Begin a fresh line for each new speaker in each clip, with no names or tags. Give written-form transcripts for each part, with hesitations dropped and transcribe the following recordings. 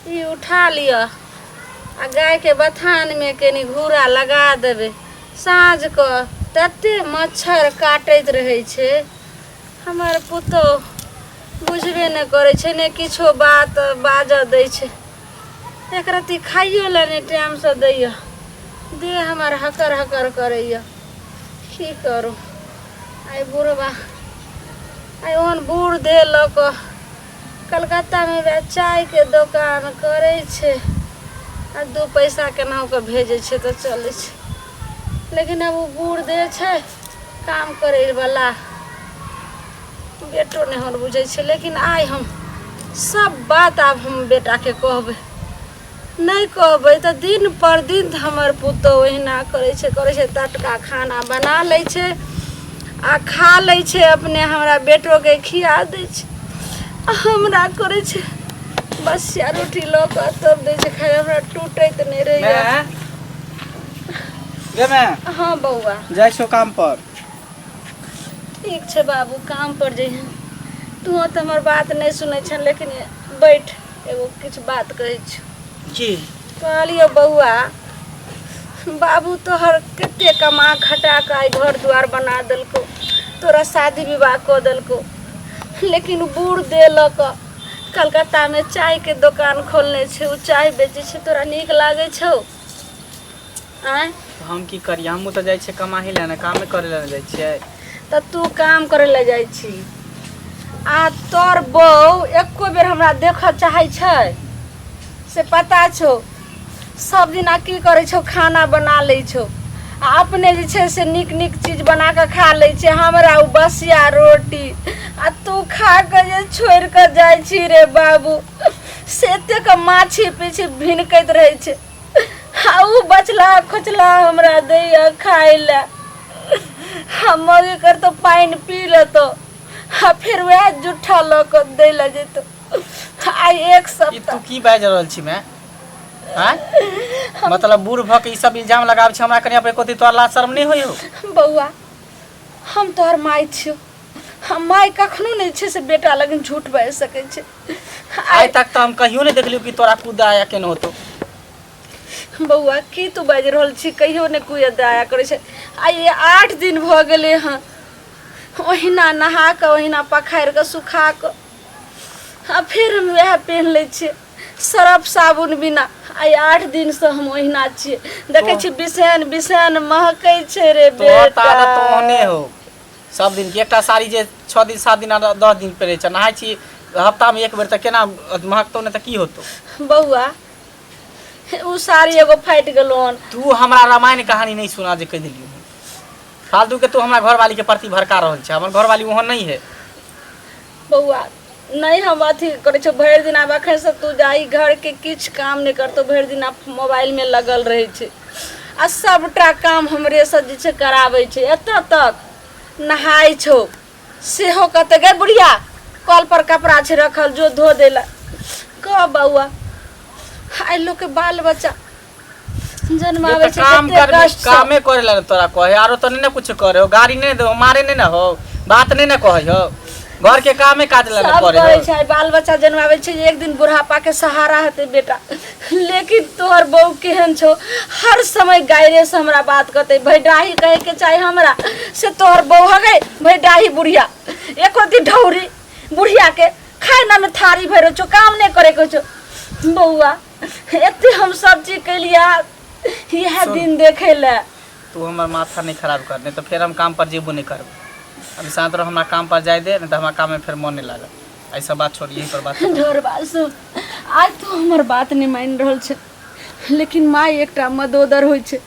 ई उठा लिअ आ गायके बथानमे कनि घूरा लगा देबै। साँझ कऽ तते मच्छर काटैत रहै छै, हमर पुतोहु बुझबे नहि करै छै, नहि किछो बात बाजऽ दै छै, एक रत्ती खाइयो लए नहि टाइमसँ दैए, देह हमर हकर हकर करैए। की करू, आइ बुढ़बा आइ ओहन बूढ़ देह लऽ कऽ कलकत्तामे वएह चायके दोकान करै छै आ दू पैसा केनाहु कऽ भेजै छै तऽ चलै छै, लेकिन आब ओ बूढ़ देह छै, काम करैवला बेटो नहि हमर बुझै छै। लेकिन आइ हम सब बात आब हम बेटाके कहबै, नहि कहबै तऽ दिन पर दिन हमर पुतोहु ओहिना करै छै, करै छै टटका खाना बना लै छै आ खा लै छै अपने, हमरा बेटोके खिया दै छै आ हमरा करै छै बसिया रोटी लऽ कऽ तब दै छै खाय, हमरा टूटैत नहि रहैए।
माय गे माय।
हँ बौआ।
जाइ छौ काम पर?
ठीक छै बाबू, काम पर जइहे। तू तऽ हमर बात नहि सुनै छह, लेकिन बैठ, एगो किछु बात कहै छियौ।
की?
कहलियौ बौआ, बाबू तोहर कते कमा खटा कऽ आइ घर दुआर बना देलकौ, तोरा शादी विवाह कऽ देलकौ, लेकिन बूढ़ देह लऽ कऽ कलकत्तामे चायके दोकान खोलने छै, ओ चाय बेचै छै, तोरा नीक लागै छौ? आँय?
तऽ हम की करियै, हमहूँ तऽ जाइ छियै कमाही लए ने, कामे करै लए ने जाइ छियै।
तऽ तू काम करै लए जाइ छी आ तोर बहू एको बेर हमरा देखऽ चाहै छै से पता छौ? सब दिना की करै छौ, खाना बना लै छौ आ अपने जे छै से नीक नीक चीज बना कऽ खा लै छै, हमरा ओ बसिया रोटी आ तू खा कऽ जे छोड़ि कऽ जाइ छी रे बाबू, से एतेक माछी पीछी भिनकैत रहै छै आ उ बचला खोचला हमरा दैया खाय लए। हम मौगी करतो पानि पी लेतो आ फेर वएह जूठा लऽ कऽ दै लए जेतो। आइ एक
ई तू
सप्ताह।
की बाजि रहल छी माय? आँय, मतलब बूढ़ भऽ के ई सब इल्जाम लगाबै छी हमरा कनिया पर, एको तोरा लाज शर्म नहि होइ हौ?
बौआ, हम तोहर माय छियौ, हम माय कखनो नहि छै से बेटा लगन झूठ बाजि सकै छै।
आइ तक तऽ हम कहियो नहि देखलियौ कि तोरा कुदा आया केने होतो।
बौआ, की तू बाजि रहल छी? कहियो नहि कोइ दया करै छै। आइ 8 दिन भऽ गेलै हँ, ओहिना नहा कऽ, ओहिना पखारि कऽ, सुखा कऽ आ फेर हम वएह पेन्ह लै छियै सरफ साबुन बिना। आइ 8 दिनसँ हम ओहिना छियै, देखै छी बिसैन बिसैन महकै छै रे
तोहर तऽ
बेटा।
आदत तऽ ओहने हो सब दिन के एकटा साड़ी जे 6 दिन 7 दिन आ 10 दिन पहिरै छै, नहाय छी हफ्तामे एक बेर, तऽ केना महकतौ नहि तऽ की होतौ?
बौआ, ओ साड़ी एगो फाटि गेलो हन।
तू हमरा रामायण कहानी नहि सुना, जे कहि देलियौ फालतू के। तू हमरा घरवाली के प्रति भड़का रहल छै, हमर घरवाली ओहन नहीं है।
बौआ, नहि हम अथी करै छौ, भरि दिन आब एखनसँ तू जाही, घरके किछु काम नहि करतौ, भरि दिन आब मोबाइलमे लगल रहै छै आ सभटा काम हमरेसँ जे छै कराबै छै। एतऽ तक नहाय छौ सेहो कहतै, गै बुढ़िया, कल पर कपड़ा छै रखल, जो धो दै लए। कह बौआ, आइ लोकके बाल बच्चा जन्माबै
तऽ
छै
काम
कते
कर
कष्टसँ।
कामे करे ला तोरा कहे, आरो तऽ नहीं ने कुछ करे हो, गाड़ी नहीं दे, मारे नहीं ने हो, बात नहीं ने कहे हो, घर के कामे काज ला ने
सब
करे
करै
हो।
छै, बाल बच्चा जन्माबै छै जे एक दिन बुढ़ापा के सहारा हेतै बेटा, लेकिन तोहर बहू केहन छौ, हर समय गायरे से हमरा बात करतै, भैडाही कहे के चाही हमरा से तोहर बहू हगै भैडाही बुढ़िया, एको दिन ढौरी बुढ़िया के खाय ना में थारी भरै छौ, काम नहि करे के छौ। बौआ, एते हम सब चीज केलियै इएह
सुन।
दिन देखै लए।
तू हमर माथा नहीं खराब कर, नहीं तो फेर हम काम पर जेबो नहीं करबो। अभी शांत रहो, हमरा काम पर जाय दे, नहीं तो हमरा काम में फेर मन नहीं लागत। ऐसा बात छोड़, यही पर बात खत्म।
ढोरबा सुन, आइ तू हमर बात नहि मानि रहल छै, लेकिन माय एकटा मदोदर होइ छै,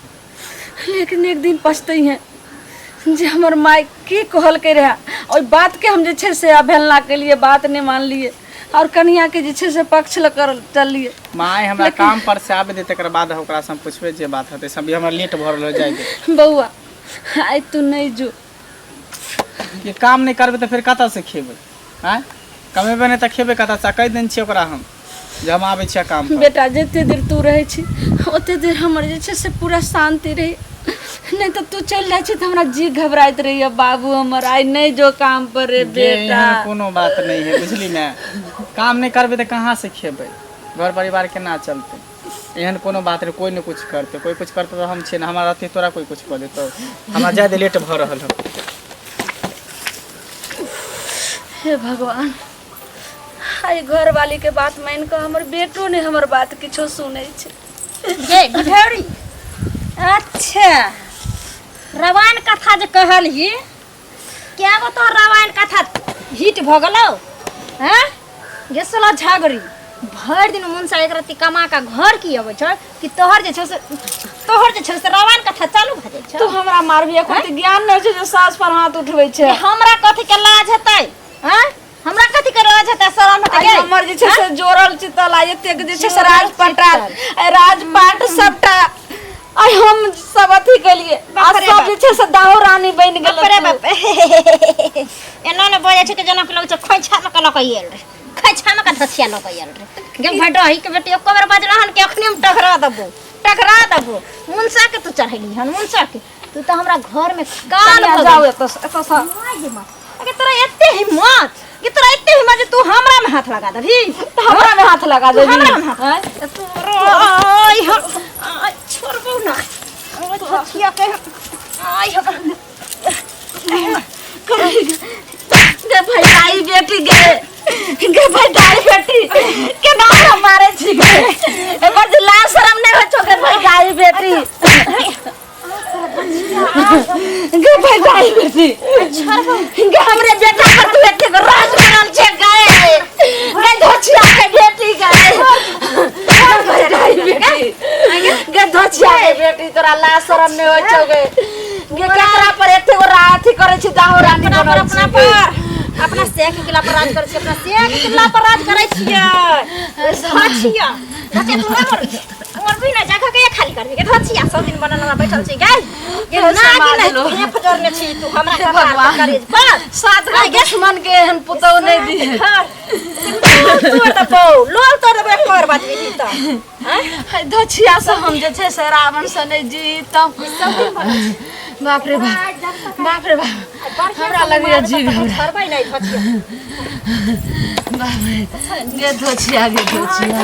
लेकिन एक दिन पछतै हैं जे हमर माय की कहलकै रहए, ओहि बातके हम जे छै से अवहेलना केलियै, बात नहि मानलियै आओर कनियाके जे छै से पक्ष लऽ कऽ चललियै।
माय, हमरा काम पर से आबे दे, तकर बाद ओकरा से हम पूछबे जे बात हेतै। सब हमरा लेट भऽ रहल है, जाय दे।
बौआ, आइ तू नहि जो।
ये काम नहीं करबे तऽ फेर कतऽ से खेबै? आँय, कमेबै नहि तऽ खेबै कतऽ से? कहि देने छियै ओकरा हम जे हम आबै छियै काम पर।
बेटा, जते देर तू रहै छी ओते देर हमर जे छै से पूरा शान्ति रहै, नहि तऽ तू चलि जाइ छी तऽ हमरा जी घबराइत रहैया। बाबू हमर, आइ नहि जो काम पर रे
गे
बेटा।
एहन कोनो बात नहीं है, बुझली ने? काम नहीं करबै तऽ कहाँ से खेबै? घर परिवार केना चलतै एहन कोनो बात नहि कोइ नहि किछु करतै कोइ किछु करतै तऽ हम छियै ने हमरा रहतै तोरा कोइ किछु कऽ देतौ हमरा जाय दे लेट भऽ रहल हौ
हे भगवान आइ घरवाली के बात मान कऽ हमर बेटो नहि हमर बात किछो सुनै छै
गे गुठौरी अच्छा रामायण कथा जे कहलही क्या गो तोहर रामायण कथा हिट भऽ गेलौ हैं गे साला झागरी भरि दिन मुनसा एक रत्ती कमा कऽ घर की अबै छौ कि तोहर जे छौ से तोहर जे छौ से रामायण कथा चालू भऽ जाइ छौ
तू हमरा मारबी एखन तऽ ज्ञान नहि छै जे सास पर हाथ उठबै छै
कि हमरा कथी के लाज हेतै हैं हमरा कथी के लाज हेतै शरम हेतै
आइ
गे
हमर जे छै से जोड़ल चितल आ एतेक जे छै से
जोड़ल
राजपाट
चितल।
आइ राजपाट सबटा आइ हम सब अथी केलिए आ
बाप रे
सब
बाप।
जे छै से दाहो रानी बनि गेल
बाप रे बाप एना ने बजै छै कि जेना कि लगै छै खोइछा मे के लऽ कऽ आयल रहे खोइछा मे के धसिया लऽ कऽ आयल रहे गे भडही के बेटी एको बेर बजल हन कि अखनी हम टकरा देबो टकरा देबो मुनसा के तू चढ़ेली हन मुनसा के तू तऽ हमरा घर में काल
कनिया
भऽ
जाउ
गेल।
एतऽ से एतऽ से
माय गे माय। अगे तोरा एते हिम्मत कि तोरा एते हिम्मत जे तू हमरा में हाथ लगा देबही
तऽ हमरा में हाथ लगा
तू
देबही
हमरा में हाथ
आँय?
तू आइ हम आइ छोड़बौ ना ओइ धोथिया के आइ हम
गे भाई दाई बेटी गे गे भाई दाई बेटी केना हमरा मारे छी गे एकर जे लाज शरम नहि होइ छौ गे भाई दाई बेटी गे भाई दाई बेटी गे हमरे बेटा पर तू एतेक राज बनल छे गे गे धोछिया के बेटी गे गे भाई दाई बेटी गे धोछिया के बेटी तोरा लाज शरम नहि होइ छौ गे गे केकरा पर एतेक अथी करै छी दाहो रानी
अपना पर
बनल
अपना
छी
पर अपना सेख किला पर राज करै छियै अपना सेख किला पर राज करै छियै धोछिया धोछिया तू नहि मरबी मरबी ना जगह के खाली करबी के धोछिया सब दिन बनल हमरा बैठल छी गै ये ना कि नहीं ये फजरने छी तू हमरा कपार पर करेज पर
सात गो दुश्मन के एहन पुतहु नहि दिहे
तोड़ देबौ लोल तोड़ देबौ एक और बात भी त
हैं धोछिया से हम जे छै से रावण से नहि जीतम बाप रे बाप बाप रे बाप हमरा लगैया जी घबरा
छोड़बै नहीं धोछिया
बाप रे गे धोछिया गे धोछिया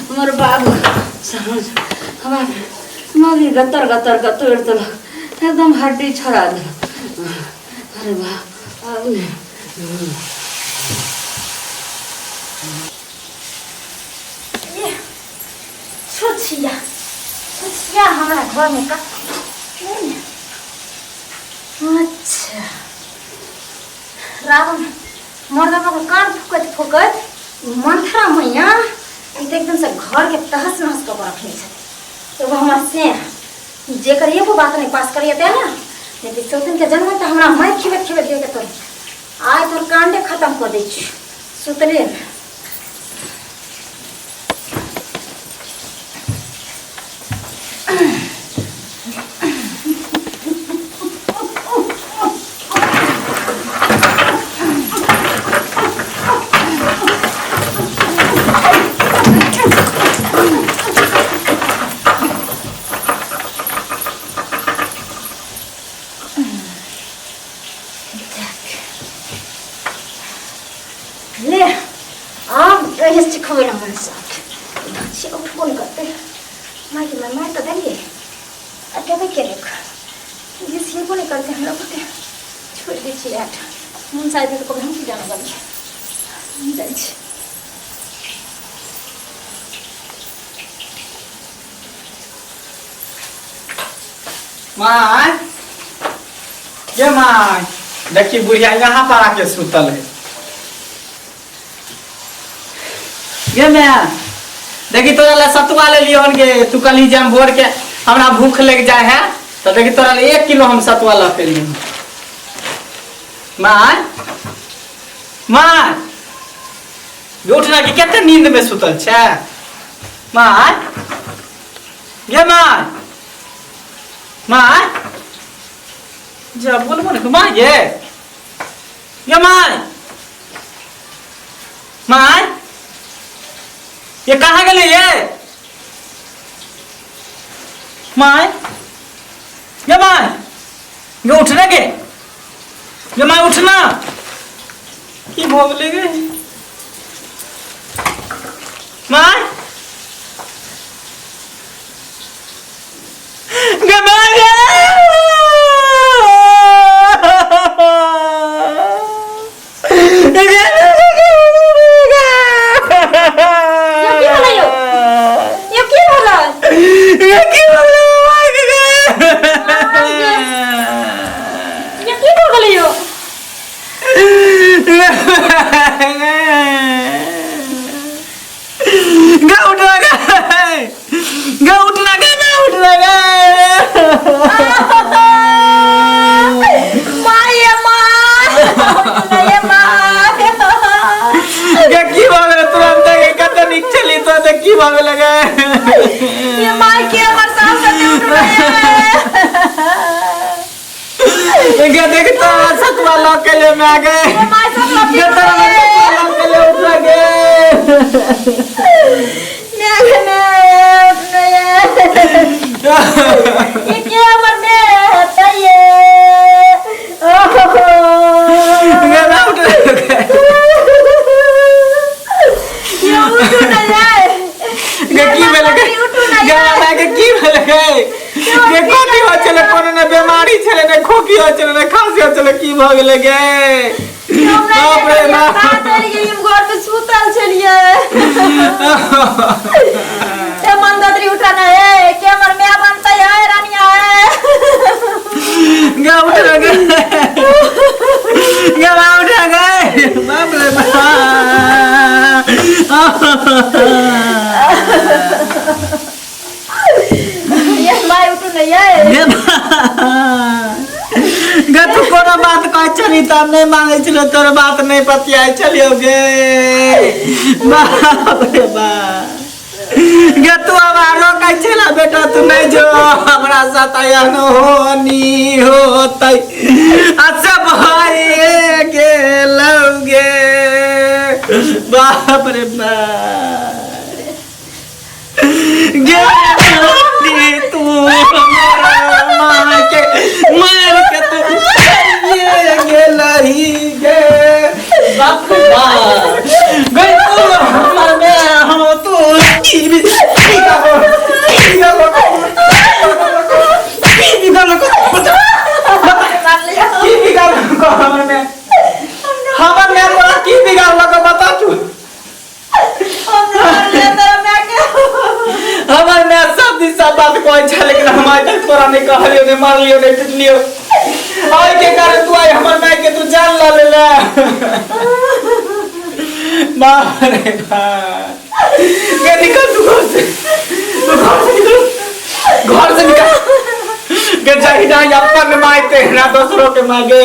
हमर बाबू समझ हमरा मम्मी गतर गतर के तोड़ि देलक एकदम हड्डी छोड़ा देलक अरे बाप आब नहि
छुछिया छुछिया हमरा घरमे का अच्छा रावण मर्दबा के कान फुकैत फुकैत मंथरा मैया ई तऽ एकदम से घर के तहस नहस कऽ के रखने छथि एगो हमर से जेकर एगो बात नहीं पास करिए ते ना नहीं तऽ चौथिन के जन्म तऽ हमरा मारि खेबैत खेबैत देह के तोर आइ तोर कांडे खत्म कऽ दै छी सुतले ने ले आब रहे सिखबै लए मन साथ से उठबो नहि करतै मायके माय मारि तऽ देलियै अटेबे केलक जे सिएबो नहि करतै हमरा बुते छोड़ि दै छियै आठ मन साइड तऽ कभी हम की जाना गेलियै जाइ छी
माय ये माय देखी बुढ़िया यहाँ पर आके सुतल है ये मैं देखी तोरा ला सतुआ ले लियो हन गे तू कल ही जाम भोर के हमरा भूख लग जाए है तो देखी तोरा ला 1 किलो हम सतुआ ला के लियो माय माय उठ ना कि कते नींद में सुतल छै माय गे माय माय जा बोलबो ने माय गे गे माय माय ये कहाँ गेलै ये my ये my ये उठना के ये my उठना की भऽ गेलै गे my गे my गे
यौ की भेलै यौ? यौ की भेलै?
ये की भेलै my गे
यौ की भऽ गेलै यौ?
गे उठना गे गे उठना गे मैं उठना गे
माय ये माय ये माय
गे की भऽ गेलै तुरंत गे कते नीक छली तो ते की भऽ गेलै गे
ये माय के हमर सास सते उठलै
गे देख तो सतवा लऽ के ले मैं गे
ये माय सब लपी
गे तोरा सतवा लऽ के ले उठना गे
मैं मैं उठलै ये के हमर में हतै ये ओहो
गे ना उठना गे
ये उठू न जाए
गे की भेलै गे
उठू न
गे माय गे की भेलै गे गे कथी होइ छलै कोनो ने बीमारी छलै ने खोखी होइ छलै ने खांसी होइ छलै की भऽ गेलै गे बाप रे बाप
घर में सुतल छलियै ते मंदोदरी उठा न ए के हमर my बनतै है रानिया है
गे उठ गे गे माँ उठ गे बाप रे बाप
ये my उठू न ये
गे गे तू कोनो बात कहै छली तऽ हम नहि मानै छलियौ तोर बात नहि पतियाइ छलियौ गे बाप रे बाप गे तू हमरा रोकै छला बेटा तू नहि जो हमरा साथ एहन होनी होतै अच्छा भाई गेलौ गे बाप रे बाप गे तू हमरा माँ के मार के तू ये गेलही गे बाप रे बाप गे तू हमर में हम तू की भी की कहो की कहो की भी कहो की बिगाड़लको हमर में हमर में तोरा की बिगाड़लको बता तू हमर माय सब दिन सब बात कहै छै लेकिन हम आइ तक तोरा नहि कहलियौ नहि मारलियौ नहि पिटलियौ आइ के कारण तू आइ हमर माय के तू जान लऽ लेले बाप रे बाप गे निकल तू घर से तू घर से निकल घर से निकल गे जाहि ना अपन माय तेरा दोसरों के माय गे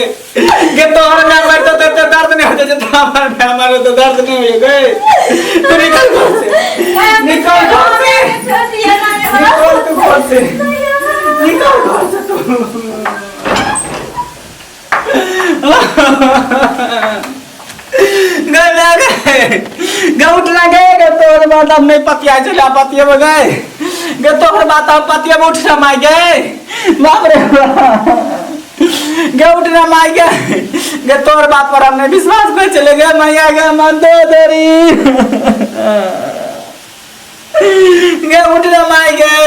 गे तोहर माय मरतो तो तो दर्द नहीं होते जे हमर माय मरतो तो दर्द नहीं होय गे तू निकल घर से निकल घर से निकल तू घर से निकल घर से तू गए गए गए उठ ना गए गए तोहर बात हम नहीं पतिया चला पतिया में गए गए तोहर बात हम पतिया में उठ ना माय गए बाप रे बाप गे उठ ना माय गए गे तोहर बात पर हम नहीं विश्वास कर चले गए मैया गए मन दो देरी गे उठ ना माय गए